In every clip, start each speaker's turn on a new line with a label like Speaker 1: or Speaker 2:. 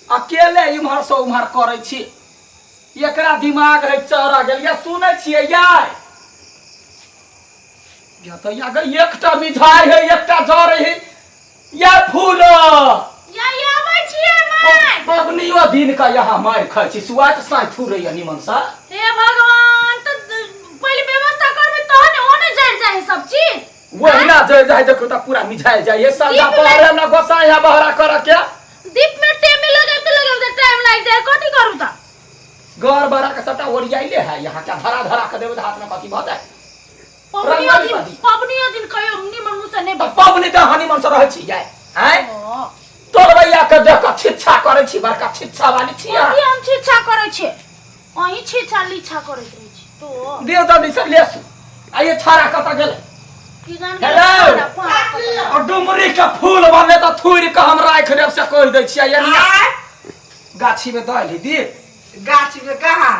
Speaker 1: अकेले इम्हर से उम्हर करै छी। एकरा दिमाग है चढ़ गेल या सुनै छियै यार या तऽ या गे एकटा मिठाई है एकटा जर है या फूल
Speaker 2: या या आबै छियै माय।
Speaker 1: पबनियो दिन का यहाँ मारि खाइ छी सुआत साँझ थुरैया निमन सा।
Speaker 2: हे भगवान, तऽ पहिले व्यवस्था करबै तहन ओ ने जरि जाइ है सब चीज।
Speaker 1: वहिना जरि जाइ देखू तऽ पूरा मिझायल जाइ है सादा
Speaker 2: दीप में-
Speaker 1: बहरे न गोसाई है बहरा कर के
Speaker 2: दीप में टेमी लगेते लगेते टाइम लागि जाए, कथी करू तऽ?
Speaker 1: घर बड़ा के सबटा ओरियाइले है यहाँ के धरा धरा के देबै तऽ हाथ में कथी भऽ जाय।
Speaker 2: पबनियो
Speaker 1: रंगोली
Speaker 2: दिन
Speaker 1: पाती।
Speaker 2: पबनियो दिन कहियो निमन मुँह से नहि
Speaker 1: तऽ पबनी तऽ हनीमन से रहै छी जाय आँय
Speaker 2: ओ,
Speaker 1: तोर भैया के देख कऽ छिच्छा करै छी, बड़का छिच्छा वाली छी अहाँ।
Speaker 2: कथी हम छिच्छा करै छियै? अहीं छिच्छा लीछा करैत रहै छी तो।
Speaker 1: दियौ जल्दी से लेसू आ ये छाड़ा कतऽ गेलै?
Speaker 2: की जान
Speaker 1: हेलो।
Speaker 2: गेलै, छाड़ा कतऽ गेलै?
Speaker 1: और डुमरी के फूल बनले तऽ थुरि कऽ हम राखि देब से कहि दै छियै। एनिया गाछी में दऽ एलही दीप?
Speaker 3: गाछी में कहाँ?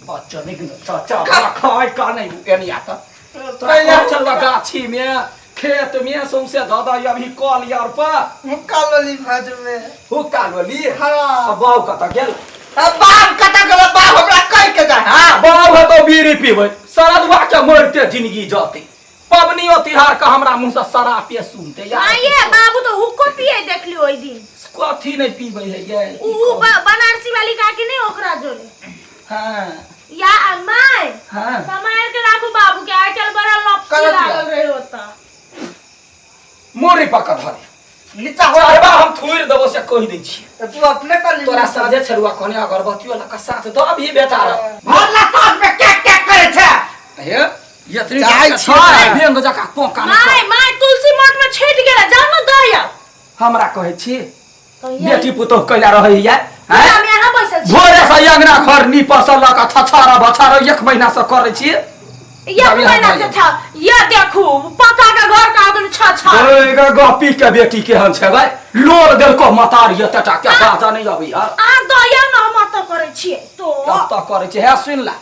Speaker 1: बच्चा निक चाचा खाय का नहीं एनिया तऽ तोरा कहै छलौ गाछी में खेत में सौंसे धऽ दऽ अभी कल यार पर।
Speaker 3: हुक्का लोली भज में।
Speaker 1: हुक्का लोली?
Speaker 3: हाँ।
Speaker 1: आ बाउ कतऽ गेल?
Speaker 3: आ बाप कतऽ गेल? बाप हमरा कहि के जाय।
Speaker 1: हाँ बाउ है तो बीड़ी पीबै सरदुआ के मरते जिंदगी जते पबनियो तिहार के हमरा मुंह से शराब सुनते यार।
Speaker 2: आइए बाबू तो हुक्को पिए देखली ओहि दिन।
Speaker 1: कथी नहीं पीबै है ये?
Speaker 2: उ बनारसी वाली काकी नहीं ओकरा जोरे।
Speaker 1: हाँ।
Speaker 2: या my.
Speaker 1: हाँ।
Speaker 2: समार के राखू बाबू के, आइ काल्हि बड़ा लपसी
Speaker 3: कलर
Speaker 2: लागल रहे होता।
Speaker 1: मोरी पकड़ धरे
Speaker 3: नीचा हो।
Speaker 1: चढ़बा हम थुरि देबो से कहि दै छी।
Speaker 3: तऽ तू अपने कर ली।
Speaker 1: तोरा साझे छरुआ कहने अगरबत्तियो लऽ कऽ साथ दऽ अभी बेटा रह।
Speaker 3: भरला साँझ में क्या क्या करे छै?
Speaker 1: हे यतनी
Speaker 3: जाइ
Speaker 1: जका
Speaker 3: छियै।
Speaker 1: छै, बेंग जका कोका नहि
Speaker 2: my
Speaker 1: कर।
Speaker 2: My तुलसी मठ में छूट गेल, जाउ ने दही आउ।
Speaker 1: हमरा कहै छी
Speaker 2: कहिया?
Speaker 1: बेटी पुतोह कैला रहैया हैं?
Speaker 2: हम यहाँ बैसल छी।
Speaker 1: भोरे से अंगना घर नीपस लऽ कऽ छछारा बछारा एक महीना से करै छी।
Speaker 2: एक महीना से था ये देखू पक्का के घर का आदमी छ छ।
Speaker 1: गै गै गपी के बेटी केहन छै गै, लोर देलको मतार एतेटा के बाजा नहि अबै है।
Speaker 2: अहाँ दहिया ने हम अतऽ करै छियै तो।
Speaker 1: कतऽ करै छियै? हे सुन ला,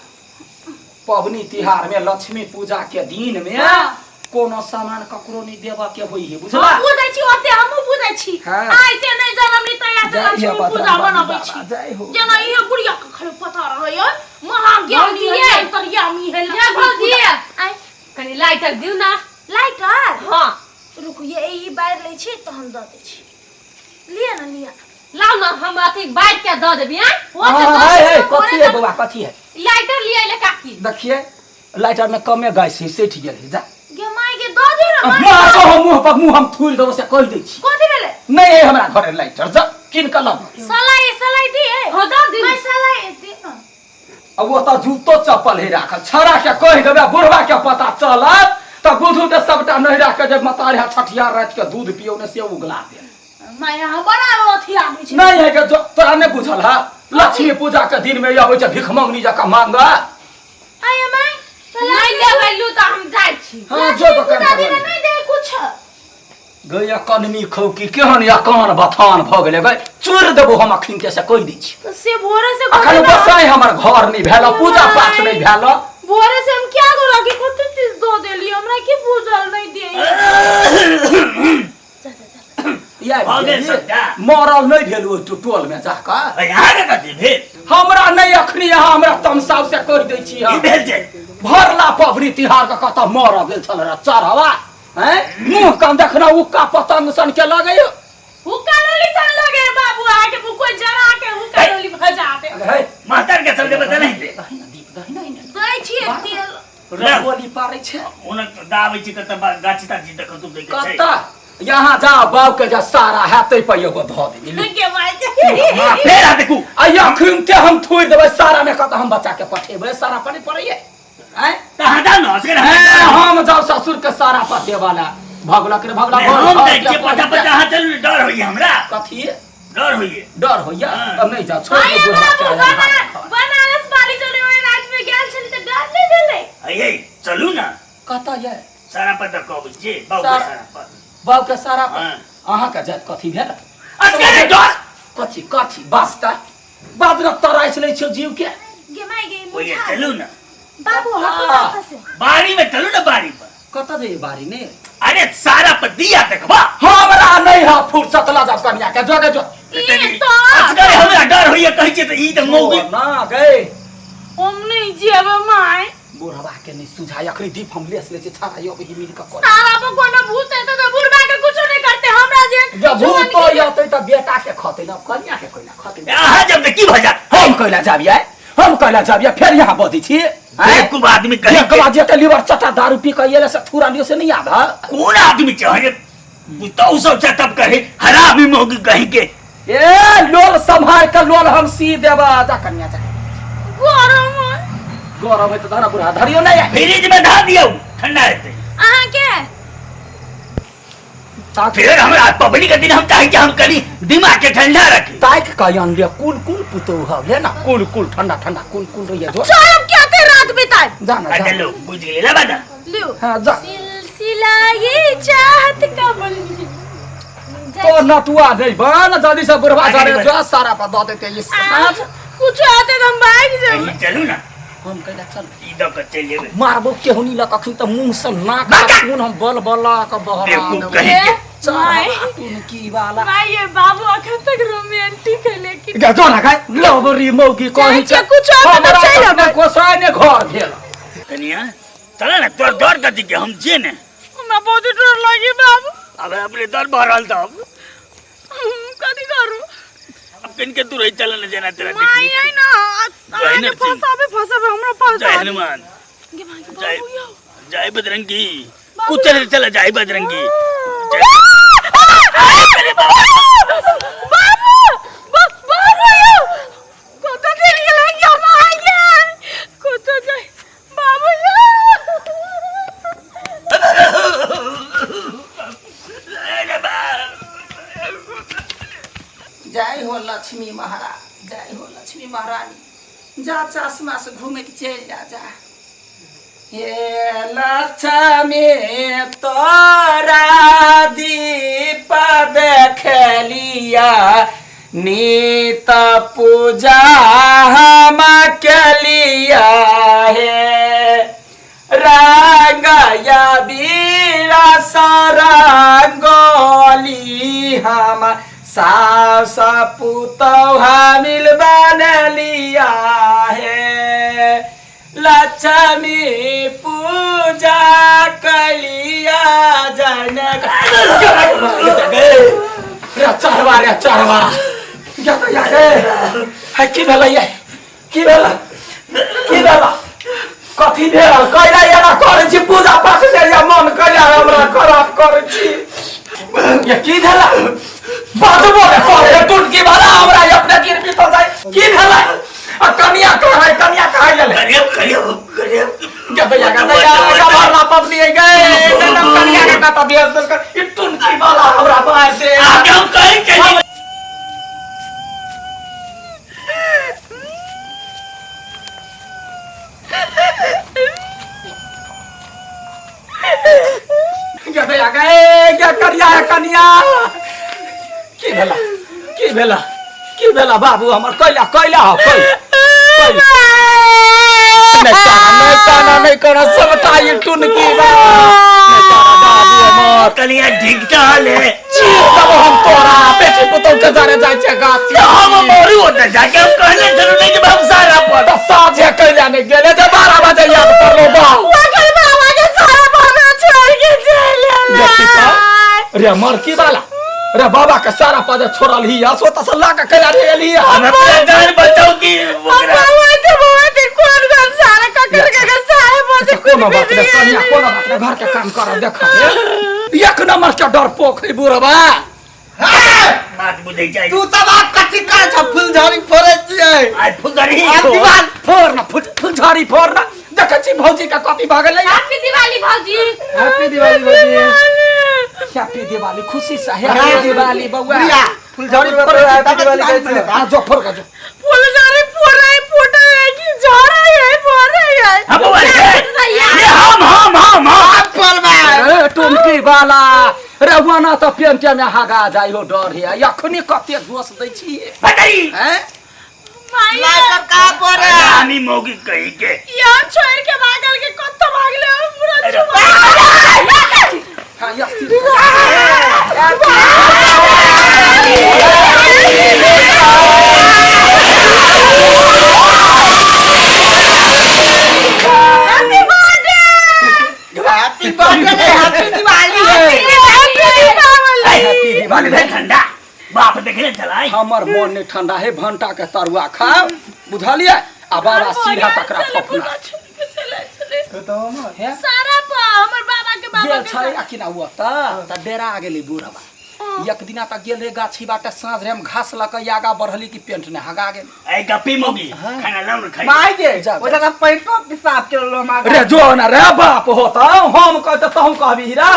Speaker 1: पबनी तिहार में लक्ष्मी पूजा के दिन में
Speaker 2: हाँ।
Speaker 1: कोनो सामान ककरो नहीं देबऽ के होई है, बुझला?
Speaker 2: हम बुझै छी ओते, हमहूँ बुझै छी।
Speaker 1: हाँ।
Speaker 2: आइ से नहि जनमली तहिया से
Speaker 1: जय हो
Speaker 2: लक्ष्मी
Speaker 1: बजरंग
Speaker 2: पूजा
Speaker 1: बली
Speaker 2: मनबै
Speaker 1: बाबा,
Speaker 2: छी।
Speaker 1: जय हो।
Speaker 2: जेना इहे बुढ़िया के खाली पता रहैया महाज्ञानी
Speaker 4: भौजी।
Speaker 2: है, अंतर्यामी है,
Speaker 4: ये
Speaker 2: लक्ष्मी
Speaker 4: भौजी।
Speaker 2: पूजा। आइ
Speaker 4: कनी लाइटर दिउ ना।
Speaker 2: लाइटर?
Speaker 4: हाँ।
Speaker 2: रुकू, ये ई बारि लै छी तहन दऽ दै छी। लिअ ने, लिअ।
Speaker 4: लाउ ना, हम अथी बारि के दऽ देबी। आँय?
Speaker 2: ओ तऽ
Speaker 1: हाँ,
Speaker 2: दस
Speaker 1: है, है,
Speaker 2: टका
Speaker 1: कथी
Speaker 2: भोरे
Speaker 1: है बौआ, कथी है?
Speaker 4: लाइटर लिअ ले काकी।
Speaker 1: देखिए लाइटर में कमे गैस है, सठि गेल है, जा।
Speaker 2: गे my गे दऽ दे ना my.
Speaker 1: मारबो हम मुंह पर मुंह हम थूरि देबो से कहि दै छी।
Speaker 2: कथी भेलै?
Speaker 1: नहीं है हमरा घरे लाइटर, जा किन के लाउ।
Speaker 2: सलाई सलाई दिए।
Speaker 4: हाँ, दऽ दी।
Speaker 2: My सलाई दे ना।
Speaker 1: आ ओ तऽ जूतो चप्पल है राखल, छड़ा के कहि देबै बुढ़वा के पता चलत तऽ बुझू तऽ सबटा नहिरा के जे मतार है छठियार राति के दूध पियौ ने से उगला दे।
Speaker 2: My यहाँ बड़ा अथी आदमी छै।
Speaker 1: नहीं है के तोरा नहीं बुझल है लक्ष्मी पूजा के दिन में अबै छै भिख मंगनी जकाँ मांग।
Speaker 2: आय my तऽ
Speaker 4: नहीं देबै लू तऽ हम जाइ छी।
Speaker 1: हाँ, जो
Speaker 2: लक्ष्मी
Speaker 1: दोकान
Speaker 2: पूजा
Speaker 1: पर
Speaker 2: दिन
Speaker 1: लऽ।
Speaker 2: नहीं दे कुछ।
Speaker 1: गै कनमी खौकी केहन या कान बथान भऽ गेलै गै, चोरि देबो हम अखन के से कहि दै छी।
Speaker 2: तऽ से भोरे से
Speaker 1: अखन
Speaker 2: गोटे ना-
Speaker 1: बसाइ हमर घर नहि भेल, पूजा पाठ नहि भेल।
Speaker 2: भोरे से हम क्या करो कि कते चीज दऽ देली हमरा की बुझल नहीं दे। जा, जा, जा।
Speaker 1: या
Speaker 5: भऽ गेल
Speaker 1: भेल,
Speaker 5: सबटा।
Speaker 1: मरल नहि भेल ओहि टोल में जाकऽ।
Speaker 5: अहाँके कथी भेल?
Speaker 1: हमरा नहि अखनी अहाँ हमरा तमसाव से कहि दै छी।
Speaker 5: की
Speaker 1: हम
Speaker 5: भेल छै?
Speaker 1: भरला पबनी तिहार के कतऽ मरऽ गेल छल रे चढ़वा हैं, मुंह कान देखना उक्का पतंग सन के लगै।
Speaker 2: हुक्का लोली सन लगे बाबू, आके कोई जरा के हुक्का लोली भजा दे।
Speaker 1: हे
Speaker 5: मास्टर के सबके बता नहीं दे।
Speaker 1: दही ना दीप, दही ना इने।
Speaker 2: दै छियै तेल।
Speaker 1: रंगोली पारै छै।
Speaker 5: हुनक दाबै छी कतऽ गाछी ताछी देखो तू देखे छै।
Speaker 1: कतऽ? यहाँ जा बाप के जा सारा है तै पर एगो धऽ देबी। लू।
Speaker 2: के माय के।
Speaker 5: माँ, फेर आ देखू।
Speaker 1: आ अखन ते हम थोड़ि देबै सारा में, कतऽ हम बच्चा के पठेबै? सारा पर नहि पड़ैये आँय?
Speaker 5: तऽ अहाँ जाउ ने, असगर
Speaker 1: हे,
Speaker 5: हम
Speaker 1: हम जाउ ससुर के सारा पर देवाला भगलक रे भगला
Speaker 5: नहि,
Speaker 1: घर
Speaker 5: हम
Speaker 1: घर
Speaker 5: जाइ
Speaker 1: के
Speaker 5: छियै पता
Speaker 1: पढ़ि
Speaker 5: पता अहाँ चलू ने, डर होइए हमरा।
Speaker 1: कथी
Speaker 5: डर होइए?
Speaker 1: डर होइए?
Speaker 5: हाँ।
Speaker 1: तब नहि जाउ, छोड़
Speaker 2: आइए
Speaker 1: दे बुढ़वा
Speaker 2: बाबू,
Speaker 1: के आयल
Speaker 2: बनारस वाली चले ओहि रात में गेल छली तऽ डर नहि भेलै?
Speaker 5: अये चलू ने।
Speaker 1: कतऽ ये?
Speaker 5: सारा पर तऽ कहबै जे बाबू के सारा पर।
Speaker 1: बाबू के सारा पर?
Speaker 5: हाँ।
Speaker 1: अहाँके जात कथी भेल?
Speaker 5: असगरे डर।
Speaker 1: कथी कथी वास्ता बाजरक तराइस लै छौ जीव के।
Speaker 2: गे my गे,
Speaker 5: ओए
Speaker 2: मुझा।
Speaker 5: चलू ने
Speaker 2: बाबू, हटू
Speaker 1: हाँ।
Speaker 2: ना से।
Speaker 5: बाड़ी में चलू ने, बाड़ी पर।
Speaker 1: कतऽ जइए बाड़ी में?
Speaker 5: अरे सारा पर दिया देखबा।
Speaker 1: हमरा नहीं है फुर्सत, ला जाओ कनिया के जोगे जो।
Speaker 2: ई तो
Speaker 5: असगरे हमरा डर होइए कहै छियै तऽ ई तऽ मौगी
Speaker 1: ना गए
Speaker 2: हम नहीं जेबै माय
Speaker 1: बुढ़वा के नहीं सुझाय अखनी दीप हम लेस ले छै छाड़ा यो ही मिल के कर
Speaker 2: सारा पर कोनो भूत है तो बुढ़बा के कुछो नहीं करते हमरा जे
Speaker 1: जब भूत तो यतै त बेटा के खतै ना कन्या के कोइला खतै
Speaker 5: अहाँ जब तऽ की भऽ जायत
Speaker 1: हम कैला जाबियै हम कैला जाबियै फेर यहाँ बजै छी
Speaker 5: बेवकूफ आदमी कहीं के।
Speaker 1: एकला जे के लीवर चटा दारू पी के अयले से थूरा लियो से नहीं याद है
Speaker 5: कोन आदमी छै अरे तो सब चटप करे हरामी मौगी कहीं के
Speaker 1: ए लोल संभार के लोल हम सी देबा जा कन्या जा
Speaker 2: गरम है।
Speaker 1: गौरव है तो धरा बुढ़ा धरियो नहीं है
Speaker 5: फ्रिज में धा दियौ ठंडा हेतै
Speaker 2: अहाँ के
Speaker 1: ताक
Speaker 5: फिर हमरा पबनी के दिन हम चाहे कि हम कनी दिमाग के ठंडा रखी
Speaker 1: ताक के अनलियो कुल कुल पुतो हव ले ना कुल कुल ठंडा ठंडा कुल कुल रहिए जो
Speaker 2: चल अब क्या थे रात बिताए
Speaker 1: जा ना
Speaker 5: अच्छा
Speaker 1: जा
Speaker 5: लो बुझ गेली ला बाजा
Speaker 2: लियो
Speaker 1: हां जा
Speaker 2: सिलसिला ये चाहत का बन
Speaker 1: तो नटुआ नहीं बन जल्दी से बुढ़वा
Speaker 5: आगे
Speaker 1: जा रे
Speaker 5: बढ़।
Speaker 1: जो सारा पर दऽ देते ये साँझ
Speaker 2: कुछ आते तो हम भाग जाए
Speaker 5: कहीं चलू ना
Speaker 1: हम कैला चल
Speaker 5: ई दऽ के चलि जेबै
Speaker 1: मारबो केहुनी लग अखन तऽ मुंह से नाक
Speaker 5: बाका!
Speaker 1: खून हम बल बला के बहरा
Speaker 5: बेवकूफ कहीं के
Speaker 2: माय।
Speaker 1: की वाला
Speaker 2: भाई ये बाबू अखन तक रोमांटिक है लेकिन
Speaker 1: गे जो ना गाय लवरी मौगी कहि
Speaker 2: जाइ छै, कुछ आबै तऽ
Speaker 1: हमरा
Speaker 2: चलि
Speaker 1: अपने
Speaker 2: अबै।
Speaker 1: गोसाइ ने घर भेल
Speaker 5: कनिया चला ना तोर डर कथी के हम जे ने
Speaker 2: हमरा बहुत डर लागे बाबू
Speaker 5: अब अपने डर भऽ रहल तब
Speaker 2: कथी करू
Speaker 5: अब कन के दूर चल ना जेना तेरा
Speaker 2: माय
Speaker 5: देखली
Speaker 2: आई ना
Speaker 5: जय
Speaker 2: अहाँके
Speaker 5: नरसिंह।
Speaker 2: फसाबे फसाबे हमरा
Speaker 5: जय
Speaker 2: फसा
Speaker 5: हनुमान
Speaker 2: गे माय गे
Speaker 5: जय
Speaker 2: बाबू यौ
Speaker 5: जय बजरंगी
Speaker 2: बाबू।
Speaker 5: कुछ चल चल जय बजरंगी जय
Speaker 2: बाबू बाबू यौ कतऽ चलि गेलै यौ माय गे कतऽ जाइ बाबू यौ
Speaker 5: अरे बाप।
Speaker 1: जय हो लक्ष्मी महाराज जय हो लक्ष्मी महारानी जा चश्मा से घूमे के चलि जा जा हे लक्ष्मी तोरा दीप देखलिया नीत पूजा हम केलिया हे रंगया बीरा सरंगोली हम सास पुतौह मिल बनलिया हे लक्ष्मी पूजा कलिया जनक रे चढ़वा रे चढ़वा या तो या रे है की भेलै ये की भेलै की भेलै कथी भेल कैला एना करै छी पूजा पाठ नहि या मन कैला हमरा खराब करै छी ये की भेलै बाजबो ने करे टुटकी वाला हमरा अपने गिर बीतल जाय की भेलै आ कनिया कहै कनिया कहै गेलै
Speaker 5: करियौ करियौ करियौ
Speaker 1: गे भैया गे भैया गबरला पबनी गए एकदम कनिया के कता भेज देलकै ई टुनकी वाला हमरा मार दे
Speaker 5: आगे हम कहीं चली
Speaker 1: गे भैया गे गे कनिया कनिया की भेला की भेला की भेला बाबू हमर कैला कैला हो कैला कैला नहीं काना नहीं काना नहीं काना सबटा ई टुनकी बा नहीं काना बाबू हमर
Speaker 5: कनिया ठीक चल है
Speaker 1: चीर देबो हम तोरा बेटी पुतौह के जाने जाइ छै गाछ
Speaker 5: हम मरू ओतऽ जाके हम कहने छलहुँ नहि जे हम सारा पर
Speaker 1: तऽ साँझे कैला नहि गेले जे 12 बजे याद पड़लो बाप
Speaker 2: अखन बाबा के सारा बाबा छोड़ के चलि
Speaker 1: देखी
Speaker 2: एलै
Speaker 1: तऽ रे मरकी वाला रे बाबा के सारा पद छोड़ल ही असो तऽ से लऽ के कैला रे एली
Speaker 5: हम अपना जान बचाऊ कि ओकरा
Speaker 2: बाबा बाबा कोन कोन सारा ककर ककर सारा बजे
Speaker 1: कोनो बात नहि कनिया कोनो बात नहि घर के काम कर देख एक नंबर के डर पोख है बुढ़बा
Speaker 5: बात बुझै छै
Speaker 3: तू सब आब कथी करै छ फुलझड़ी फोड़ै छियै
Speaker 5: आज फुलझड़ी
Speaker 3: आब दीवाल
Speaker 1: फोड़ ना फुलझड़ी फोड़ ना देखै छी भौजी के कॉपी भऽ गेलै
Speaker 4: हैप्पी दिवाली भौजी
Speaker 3: हैप्पी दिवाली भौजी
Speaker 1: हैप्पी दिवाली खुशी से हैप्पी दिवाली बउआ
Speaker 3: बुढ़िया फुलझड़ी फोड़ै छी
Speaker 6: हैप्पी
Speaker 3: तब
Speaker 6: दिवाली
Speaker 3: दिवाली
Speaker 6: कहै छियै।
Speaker 1: आ जो फोड़ के जो
Speaker 2: फुलझड़ी फोड़ै फूटै है कि झड़ै है फोड़ै है
Speaker 5: हम बउआ रे ये हम हम हम हम
Speaker 3: आब फोड़बै
Speaker 1: ए टुमकी वाला रे वना तऽ पेंटे में हगा जाइ हो डर है अखनी कते दोष दै छी
Speaker 5: फटरी
Speaker 1: हैं
Speaker 2: माय
Speaker 3: लाइटर कहाँ फोड़े
Speaker 5: हरामी मौगी कहीं के
Speaker 2: यहाँ छोड़ के भागल के कत्तो भागले पूरा चुमा
Speaker 1: हां yes
Speaker 2: Happy birthday.
Speaker 3: Happy birthday, happy Diwali है।
Speaker 2: हैप्पी दीपावली।
Speaker 1: हैप्पी दिवाली।
Speaker 5: भेल ठंडा बाप देखले चलाई।
Speaker 1: हमर मन नहि ठंडा है, भंटा के तरुआ खाओ, बुझलियै? आ बाबा सीधा तकरा फफना हे?
Speaker 2: सारा पा हमर बाबा के बाबा
Speaker 1: गेल
Speaker 2: के
Speaker 1: छलै आ कि ना हुआ त डेरा गेलै बूढ़वा। एक दिना त गेल रे गाछी बाटे, साँझ रे हम घास लऽ कऽ आगा बढ़ली कि पेंट ने हगा गेल।
Speaker 5: ए गप्पी मोगी, खाना लाओ ना खाई।
Speaker 3: माय के
Speaker 1: जा, जा।
Speaker 3: ओ जगह पैंटो पेशाब के लो मार।
Speaker 1: रे जो ना रे बाप होता, हम कहते तहु कहबी हीरा।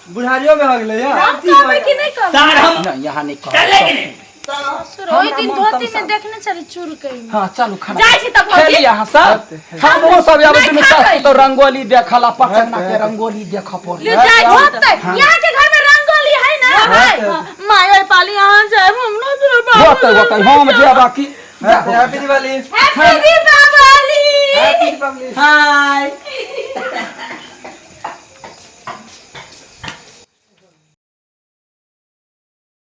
Speaker 3: बुढ़ारियो में हो गेलै यार।
Speaker 2: हम कहबै कि नहि कहबै?
Speaker 5: सार हम
Speaker 1: नहीं, यहाँ नहीं कह।
Speaker 5: चले कि नहीं?
Speaker 2: ओहि दिन
Speaker 1: हमरा मन
Speaker 2: धोती
Speaker 1: तमसा।
Speaker 2: में देखने छली चुरकै।
Speaker 1: हाँ चलू, खाना
Speaker 4: जाइ छी तब भौजी।
Speaker 1: खेली अहाँ सब, हमहूँ सब आबै
Speaker 2: नहि
Speaker 1: दुनू
Speaker 2: खा
Speaker 1: सास
Speaker 2: गई।
Speaker 1: तो रंगोली देखला, पचंगा के रंगोली देख पड़ल।
Speaker 4: ले जाइ छी तब।
Speaker 2: होतै, यहाँ के घर में रंगोली है ना? My ओइ पाली अहाँ जायब, हम न जायब।
Speaker 1: होतै होतै, हम जेब की।
Speaker 3: Happy Diwali.
Speaker 2: Happy Deepawali.
Speaker 3: Happy Deepawali. Hi.